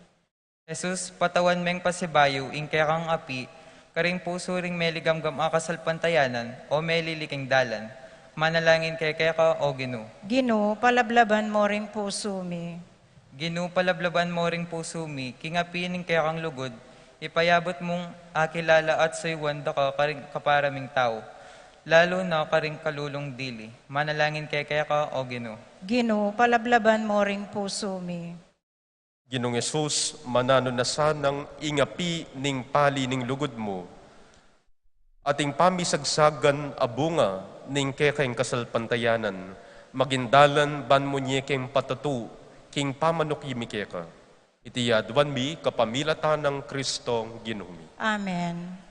Jesus, patawan meng pasibayu ing kekang api karing pusu ring meligamgam a kasalpantayanan o melili king dalan. Manalangin kekeka, O Ginu. Ginu, palablaban mo ring pusu mi. Ginu, palablaban mo ring pusu mi, king api ning kekang lugud, ipayabut mung akilala at suyuan da ka karing kapara ming tau, lalu na karing kalulung dili. Manalangin kekeka, O Ginu. Ginu, palablaban mo ring pusu mi. Ginung Jesus, mananu na sanang ing api ning pali ning lugud mu, at ing pamisagsagan a bunga ning kekeng kasalpantayanan, maging dalan ban mu nye keng patatu king pamanukyi mi keka. Iti aduan mi kapamilatan nang Kristong Ginu mi. Amen.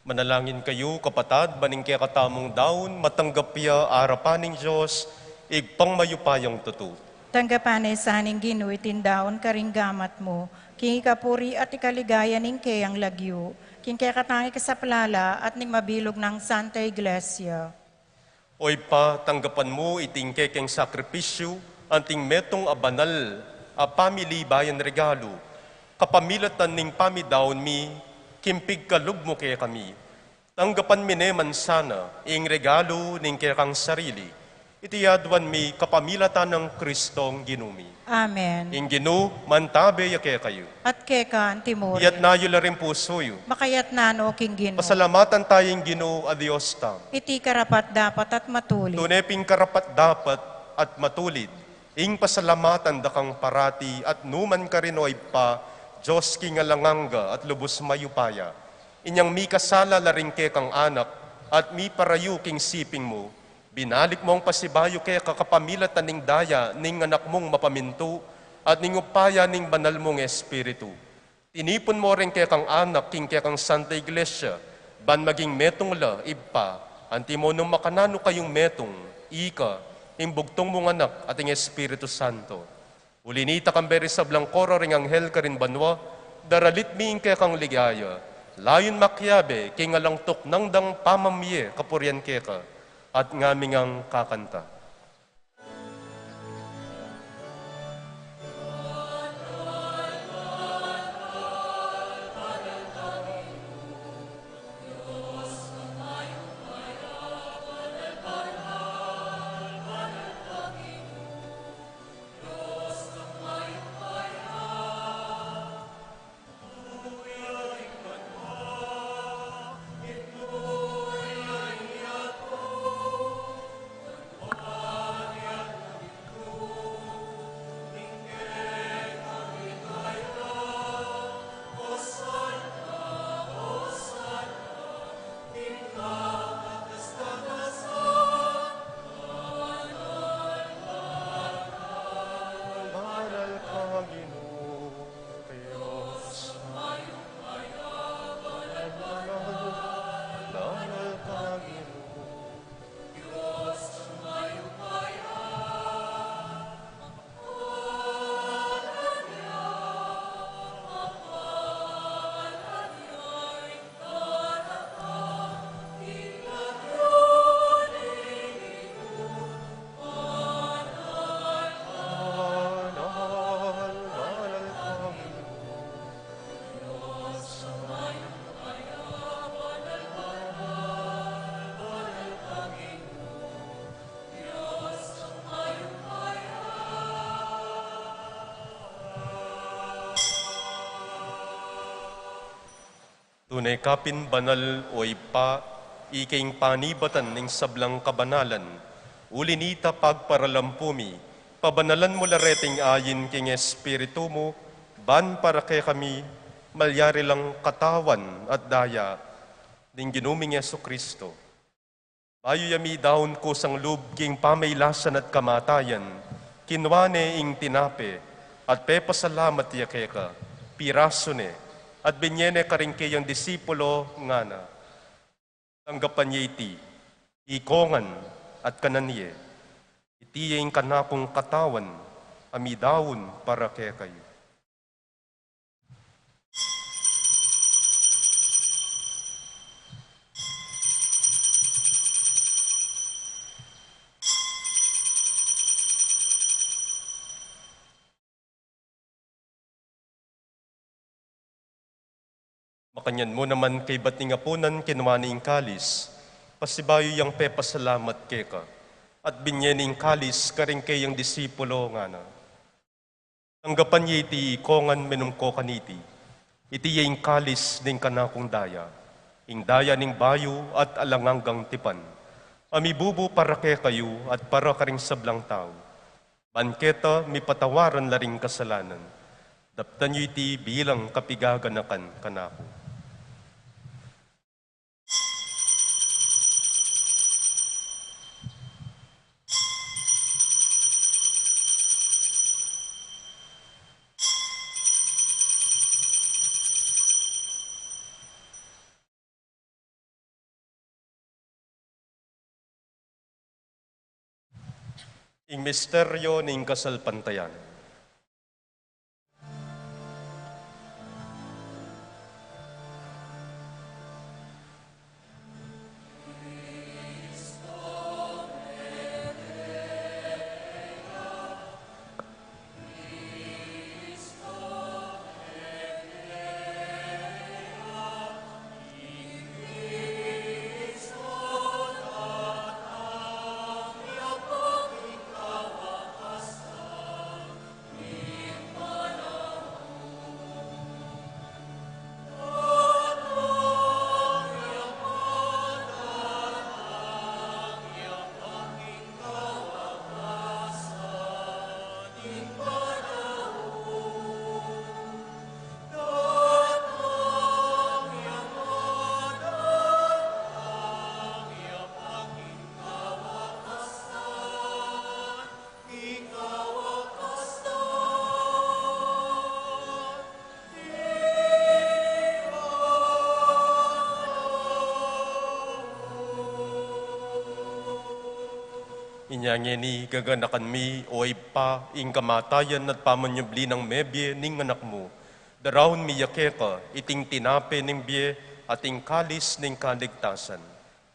Manalangin kayu, kapatad, ban ing kekatamung daun matanggap ya arapan ning Dios, Ibpang mayupayang tutu. Tanggapan na sa ning Ginu iting daun karing gamat mu, king ikapuri at ikaligaya ning keyang lagyu, king kekatang ikasaplala at ning mabilug nang Santa Iglesia. O Ibpa, tanggapan mu iting kekeng sakripisyu, anting metung a banal a pamilibayan regalu, kapamilatan ning pamidaun mi, king pigkalub mu kekami. Tanggapan mi ne man sana ing regalu ning kekang sarili. Iti aduan mi kapamilatan nang Kristong Ginu mi. Amen. Ing Ginu mantabe ya kekayu. At keka antimurin. Iyatas yu la ring pusu yu. Makayatas no king Ginu. Pasalamatan taya ing Ginu a Dios tamu. Iti karapat-dapat at matulid. Tune pin karapat-dapat at matulid ing pasalamatan da kang parati at nukarin man, o Ibpa, Dios king alang angga at lubus mayupaya. Inyang mikasala la ring kekang anak at miparayu king siping mu, binalik mung pasibayu keka kapamilatan ning daya ning anak mung mapamintu at ning upaya ning banal mung Espiritu. Tinipun mu ring kekang anak king kekang Santa Iglesia, ban maging metung la, Ibpa, antimo nung makananu kayung metung, ika, ing bugtung mung anak at ing Espiritu Santo. Uli nita, kambe ring sablang koro ring anghel karin banua, daralit mi ing kekang ligaya, layun makiabe king alang tuknang dang pamamie kapurian keka, at ngami ngang kakanta. Tune ka pin banal, o Ibpa, ika ing panibatan ning sablang kabanalan. Uli nita, pagparalampu mi, pabanalan mu la reting ayin king Espiritu mu, ban para kekami malyari lang katawan at daya ning Ginu ming Jesucristo. Bayu ya midaun kusang lub king pamailasan at kamatayan, kinua ne ing tinape, at pepasalamat ya keka, pirasu ne, at binye ne karing keyang disipulo, ngana: Tanggapan ye iti, ikongan, at kanan ye. Iti ya ing kanakung katawan, a midaun para kekayu. Makanyan mu naman kaybat ning apunan, kinua ne ing kalis, pasibayu yang pepasalamat keka, at binye ne ing kalis karing keyang disipulo, ngana: Tanggapan ye iti, ikongan, minum ko kaniti. Iti ya ing kalis ning kanakung daya, ing daya ning bayu at alang anggang tipan, a mibubu para kekayu at para karing sablang tau, ban keta mipatawaran la ring kasalanan. Daptan yu iti bilang kapigaganakan kanaku. Ing misteryo ning kasalpantayanan. Inya ngeni gaganakan mi, o Ibpa, ing kamatayan at pamanyubli nang mebie ning Anak mu, daraun mi ya keka iting tinape ning bie at ing kalis ning kaligtasan.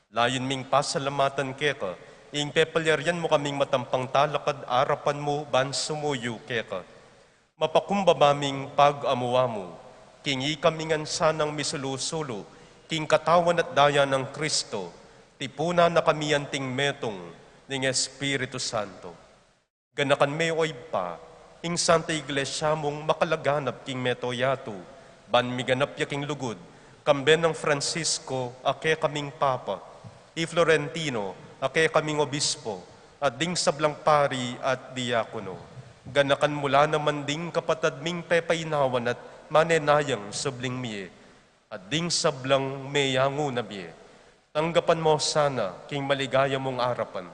Layun ming pasalamatan keka ing pepalyarian mu kaming matampang talakad arapan mu ban sumuyu keka. Mapakumbaba ming pag-amu-amu king ikami ngan sanang misulu-sulu king katawan at daya nang Kristo, tipunan na kami anting metung ning Espiritu Santo. Ganakan me, o Ibpa, ing Santa Iglesia mung makalaganap king mabilug a yatu, ban miganap ya king lugud, kambe nang Francisco a kekaming Papa, i Florentino a kekaming Obispo, at ding sablang pari at diakono. Ganakan mu la naman ding kapatad ming pepainawan at manenayang subling mie, at ding sablang meyangu na mie. Tanggapan mu sana king maligaya mung arapan.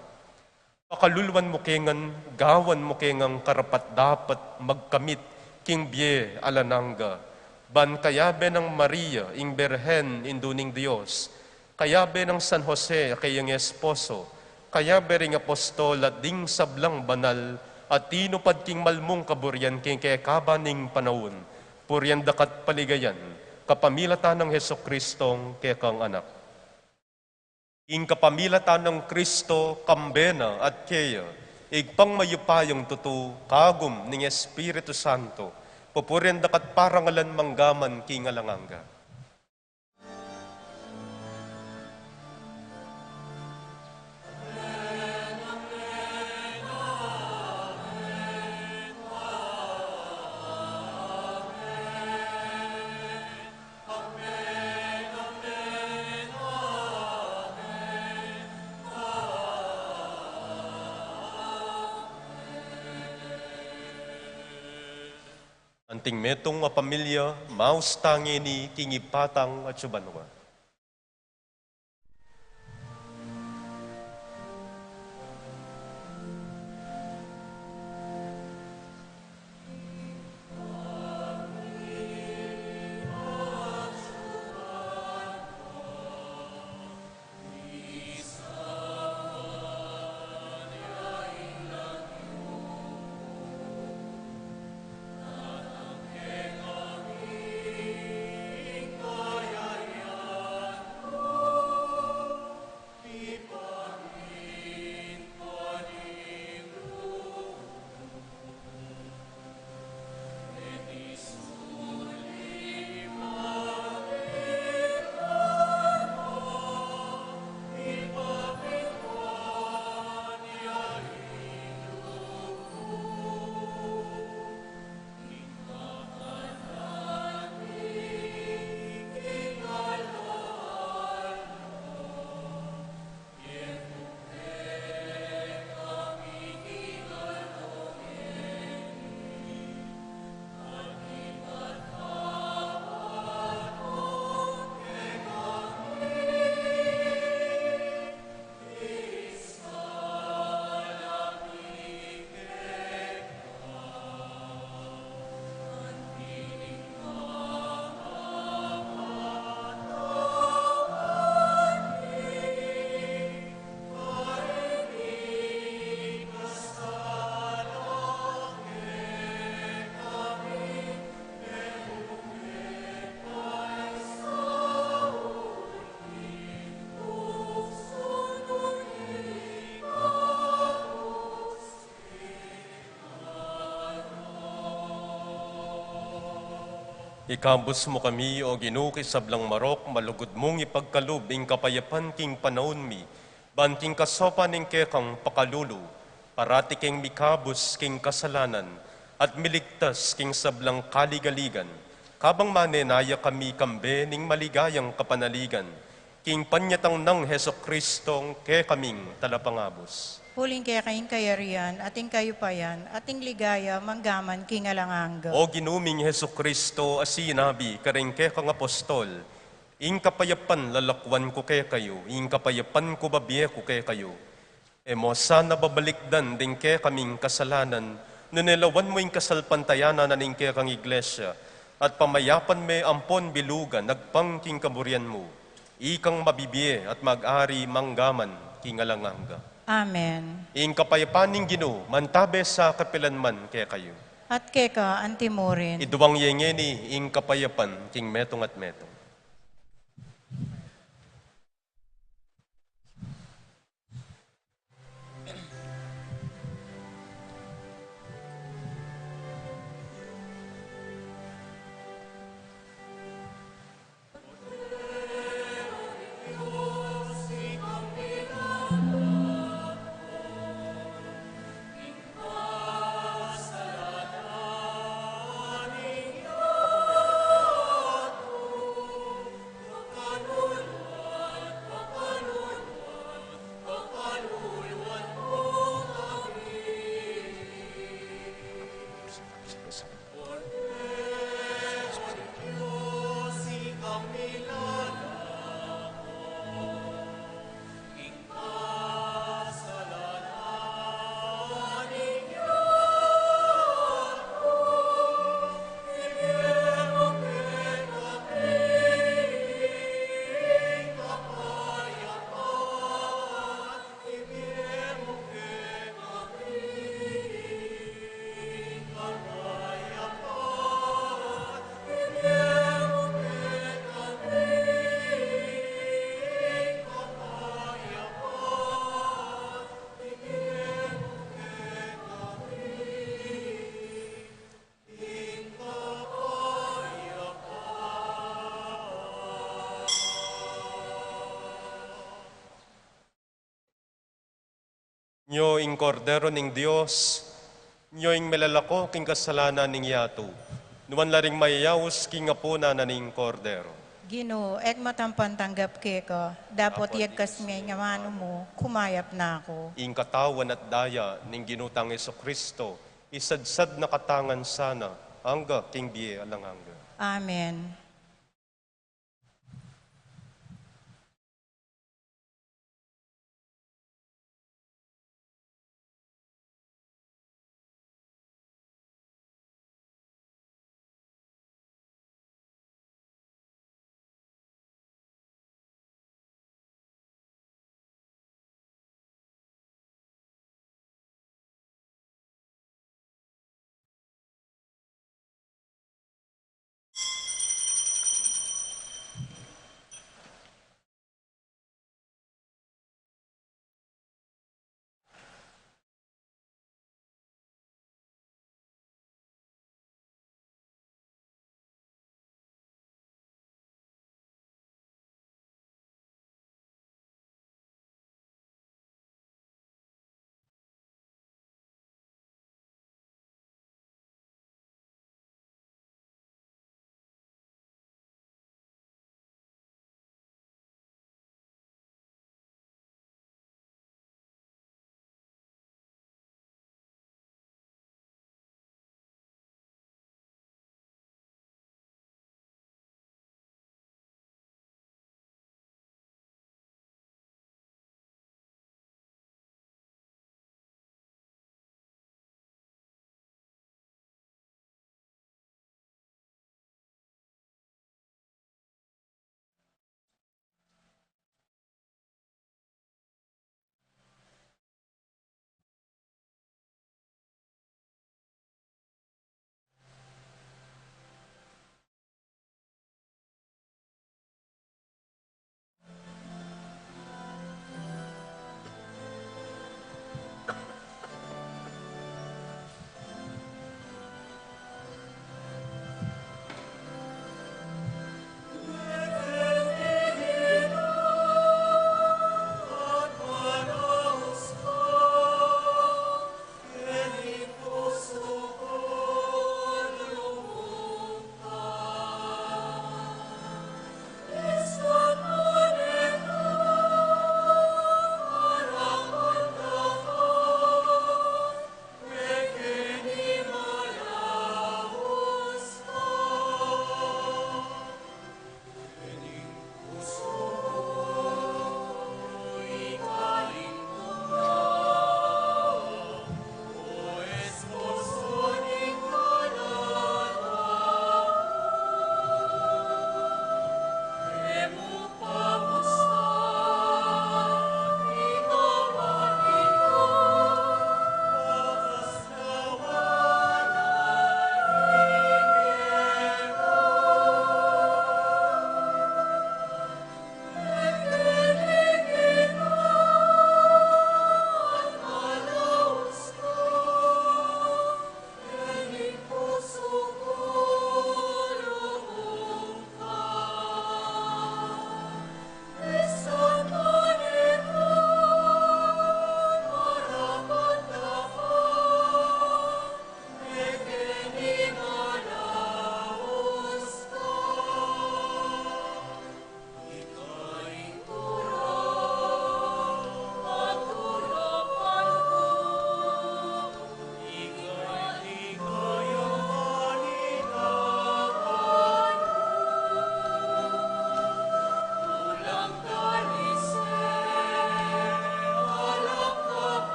Pakaluluan mu ke ngan gawan mu ke ngang karapat-dapat magkamit king bie alang angga, ban kayabe nang Maria, ing Birhen, Indu ning Dios, kayabe nang San Jose, a kayang esposo, kayabe ring apostol at ding sablang banal a tinupad king malmung kaburian king kekaban ning panaun, purian da ka't paligayan, kapamilatan nang Jesucristong kekang Anak. Ing kapamilatan nang Kristo, kambe na at keya, Ibpang mayupayang tutu, kagum ning Espiritu Santo, pupurian da ka't parangalan mangga man king alang angga. Anting metung a pamilya, maus ta ngeni king Ibpa tang atsu banua. Ikabus mu kami, O Ginu, king sablang marok, malugud mung ipagkalub ing kapayapan king panaun mi, ban king kasaupan ning kekang pakalulu, parati keng mikabus king kasalanan, at miligtas king sablang kaligaligan, kabang manenaya kami kambe ning maligayang kapanaligan, king panyatang nang Jesucristo, kekaming Talapangabus. Uling keka ing kayarian, at ing kayupayan, at ing ligaya, mangga man king alang angga. O Ginu ming Jesucristo, a sinabi kareng kekang apostol, ing kapayapan lalakwan ku kekayu, ing kapayapan ku bibie ku kekayu. E mu sana babalikdan ding kekaming kasalanan, nune lawan mu ing kasalpantayanan na ning kekang Iglesia, at pamayapan me ampon bilugan agpang king kaburian mu. Ikang mabibie at mag-ari mangga man king alang angga. Amen. Ing kapayapan ning Ginu, mantabe sa kapilan man kekayu. At keka antimurin. Iduang ye ngeni ing kapayapan king metung at metung. Nyo ing Kordero ning Dios, nyo ing melalako king kasalanan ning yatu. Nuan la ring mayayaus king apunan na ning Kordero. Ginu, e ku matampang tanggap keka, dapot iyagkas me ing amanu mu, kumayap na ku. Ing katawan at daya ning Ginu tang Jesucristo, isadsad na katamu ngan sana, angga king bie alang angga. Amen.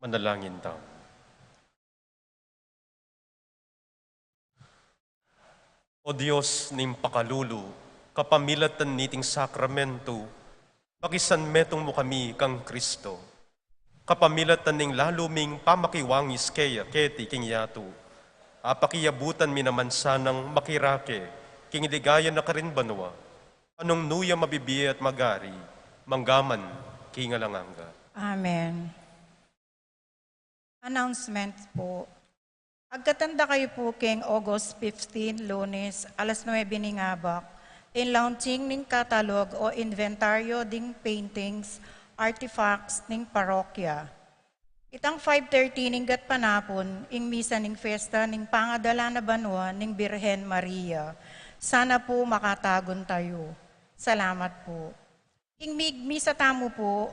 Manalangin tamu. O Dios ning pakalulu, kapamilatan niting sakramento, pakisanmetung mu kami kang Kristo. Kapamilatan ning lalu ming pamakiwangis keya keti king yatu, apakiabutan mi naman sanang makirake king ligaya na karin banua, nung nu ya mabibie at magari, mangga man king alang angga. Amen. Announcement po. Agkatan da kayu po king August fifteen, Lunes, alas nuebe ning abak, ing launching ning catalog o inventaryo ding paintings, artifacts ning parokya. Itang five thirty ning gatpanapun, ing misa ning fiesta ning pangadala na banua ning Birhen Maria. Sana po makatagun tayu. Salamat po. Ing migmisa tamu po,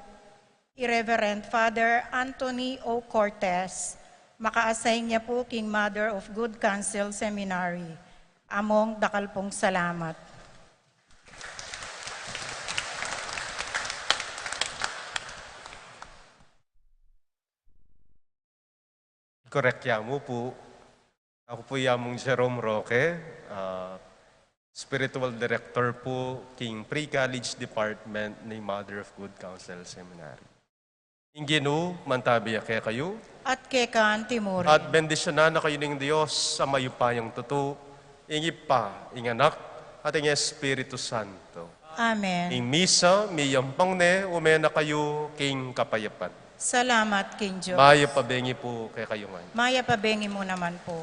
i Reverend Father Anthony O. Cortez, maka-assign ya po king Mother of Good Counsel Seminary. Among dakal pong salamat. Correct ya mu po. Aku po i Among Jerome Roque, ah, Spiritual Director po king Pre-College Department ning Mother of Good Counsel Seminary. Ing Ginu mantabi ya kekayu. At keka antimurin. At bendisyunan na kayu ning Dios a mayupayang tutu, ing Ibpa, ing Anak, at ing Espiritu Santo. Amen. Ing misa miyampang ne, ume na kayu king kapayapan. Salamat king Dios. Mayap a bengi po kekayu ngan. Mayap a bengi mu naman po.